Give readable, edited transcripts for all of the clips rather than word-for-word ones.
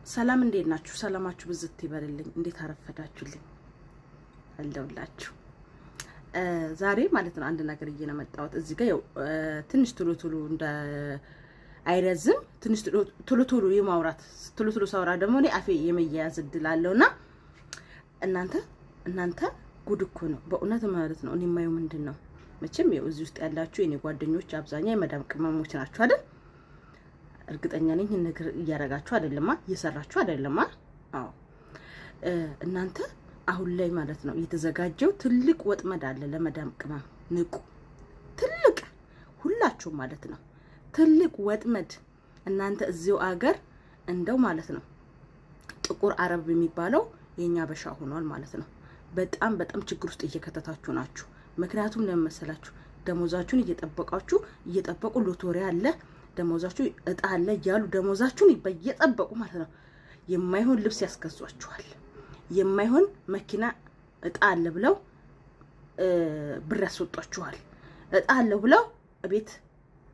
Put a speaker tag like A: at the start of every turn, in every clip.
A: ሰላም፣ እንዴት ናችሁ? ሰላማችሁ ብዝት ይበልልኝ። እንዴት አረፈዳችሁልኝ? አለሁላችሁ። ዛሬ ማለት ነው አንድ ነገር ይዤ ነው የመጣሁት። እዚህ ጋር ያው ትንሽ ቶሎ ቶሎ እንደ አይረዝም፣ ትንሽ ቶሎ ቶሎ የማውራት፣ ቶሎ ቶሎ ሳውራ ደግሞ እኔ አፌ የመያያዝ እድል አለውና እናንተ ጉድ እኮ ነው በእውነት ማለት ነው። እኔ የማየው ምንድን ነው፣ መቼም ያው እዚህ ውስጥ ያላችሁ የኔ ጓደኞች አብዛኛው የመዳም ቅመሞች ናችሁ አይደል? እርግጠኛ ነኝ ይህን ነገር እያረጋችሁ አይደለማ? እየሰራችሁ አይደለማ? አዎ፣ እናንተ አሁን ላይ ማለት ነው የተዘጋጀው ትልቅ ወጥመድ አለ ለመዳም ቅመም። ንቁ! ትልቅ፣ ሁላችሁም ማለት ነው፣ ትልቅ ወጥመድ። እናንተ እዚሁ አገር እንደው ማለት ነው ጥቁር አረብ የሚባለው የኛ በሻ ሆኗል ማለት ነው። በጣም በጣም ችግር ውስጥ እየከተታችሁ ናችሁ። ምክንያቱም ለምን መሰላችሁ? ደሞዛችሁን እየጠበቃችሁ እየጠበቁ ሎቶሪ አለ፣ ደሞዛችሁ እጣ አለ እያሉ ደሞዛችሁን እየጠበቁ ማለት ነው የማይሆን ልብስ ያስገዟችኋል። የማይሆን መኪና እጣ አለ ብለው ብር ያስወጧችኋል። እጣ አለ ብለው ቤት፣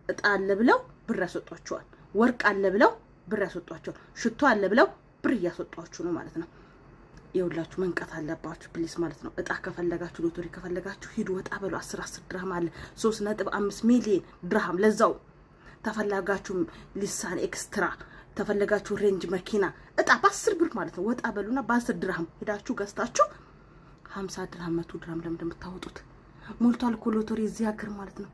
A: እጣ አለ ብለው ብር ያስወጧችኋል። ወርቅ አለ ብለው ብር ያስወጧችኋል። ሽቶ አለ ብለው ብር እያስወጧችሁ ነው ማለት ነው። የሁላችሁ መንቃት አለባችሁ please ማለት ነው። እጣ ከፈለጋችሁ፣ ሎተሪ ከፈለጋችሁ ሂዱ፣ ወጣ በሉ። 10 10 ድርሃም አለ፣ 3.5 ሚሊዮን ድርሃም። ለዛው ተፈላጋችሁ ኒሳን ኤክስትራ፣ ተፈለጋችሁ ሬንጅ መኪና እጣ በ10 ብር ማለት ነው። ወጣ በሉና በ10 ድርሃም ሄዳችሁ ገዝታችሁ 50 ድርሃም፣ 100 ድርሃም ለምንድን የምታወጡት? ሞልቷል እኮ ሎተሪ እዚህ ሀገር ማለት ነው።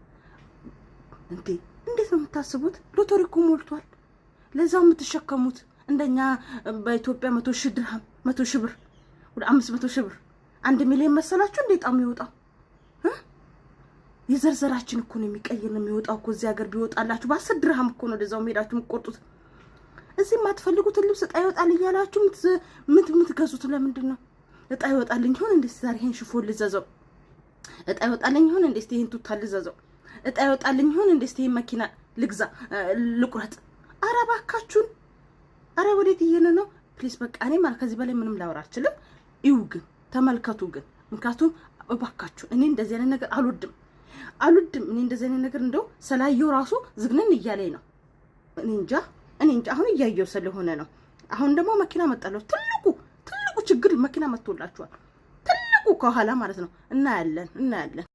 A: እንዴ፣ እንዴት ነው የምታስቡት? ሎተሪ እኮ ሞልቷል። ለዛው የምትሸከሙት እንደኛ በኢትዮጵያ 100,000 ድርሃም፣ 100,000 ብር፣ ወደ 500,000 ብር፣ 1 ሚሊዮን መሰላችሁ እንዴ ጣም የሚወጣው? የዘርዘራችን እኮ ነው የሚቀይር ነው የሚወጣው እኮ። እዚህ ሀገር ቢወጣላችሁ በ10 ድርሃም እኮ ነው ወደዛው ሄዳችሁ የምትቆርጡት። እዚህ የማትፈልጉትን ልብስ እጣ ይወጣል እያላችሁ ምትገዙት ለምንድን ነው? እጣ ይወጣልኝ ይሆን እንዴ ዛሬ ይሄን ሽፎን ልዘዘው? እጣ ይወጣልኝ ይሆን እንዴ ይሄን ቱታ ልዘዘው? እጣ ይወጣልኝ ይሆን እንዴ ይሄን መኪና ልግዛ፣ ልቁረጥ? ኧረ እባካችሁን፣ ኧረ ወዴት እየሄድን ነው? Please፣ በቃ እኔ ማለት ከዚህ በላይ ምንም ላወራ አልችልም። ይው ግን ተመልከቱ ግን፣ ምክንያቱም እባካችሁ እኔ እንደዚህ አይነት ነገር አልወድም፣ አልወድም። እኔ እንደዚህ አይነት ነገር እንደው ስላየው ራሱ ዝግንን እያለኝ ነው። እኔ እንጃ፣ እኔ እንጃ። አሁን እያየው ስለሆነ ነው። አሁን ደግሞ መኪና መጣለሁ። ትልቁ ትልቁ ችግር መኪና መጥቶላችኋል። ትልቁ ከኋላ ማለት ነው። እናያለን፣ እናያለን።